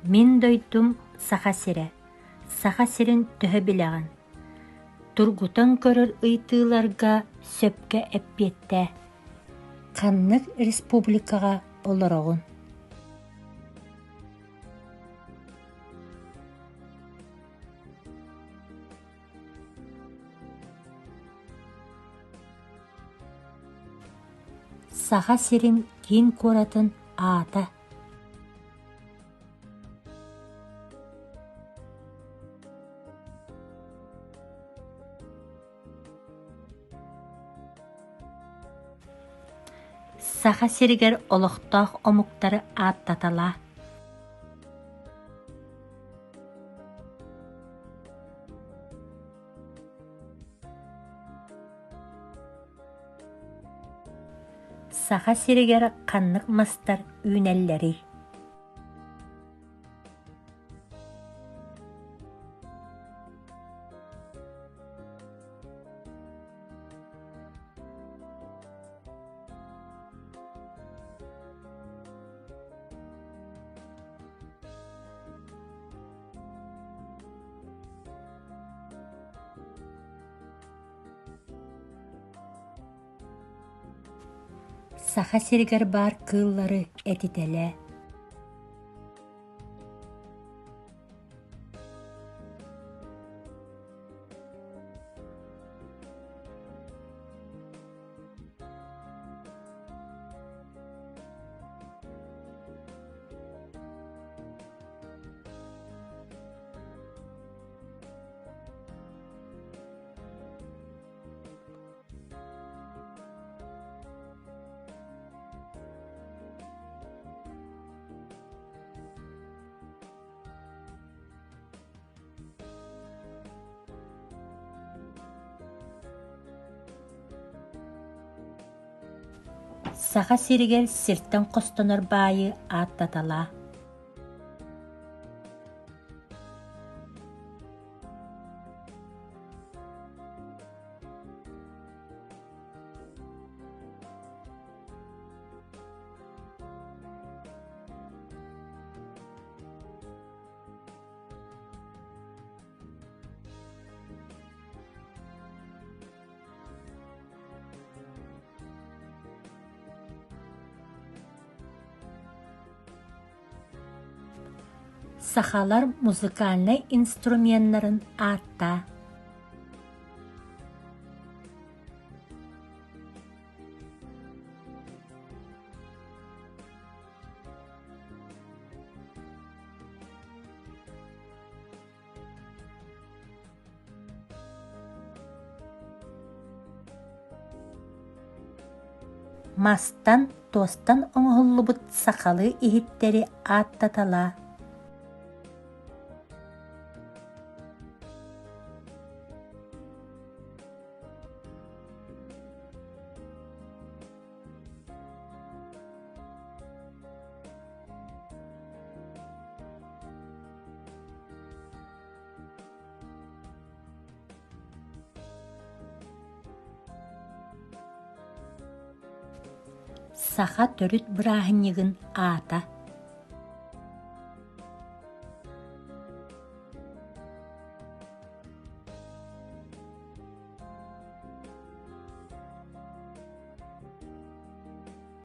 Мин дойдум Саха сирэ. Саха сирин төһө билэҕин? Тургутан көрөр ыйытыыларга сөпкө эппиэттээ. Ханнык республикаҕа олороҕун? Саха сирин киин куоратын аата Саха сиригэр олохтоох омуктары ааттаталаа. Саха сиригэр ханнык мастар үүнэллэрий? Саха сиригэр баар кыыллары этитэлээ. Саха сиригэр сиртэн хостонор баайы ааттаталаа. Сахалар музыкальнай инструменнарын ааттаа. Мастан, туостан оҥоһуллубут сахалыы иһиттэри ааттаталаа. Саха төрүт бырааһынньыгын аата.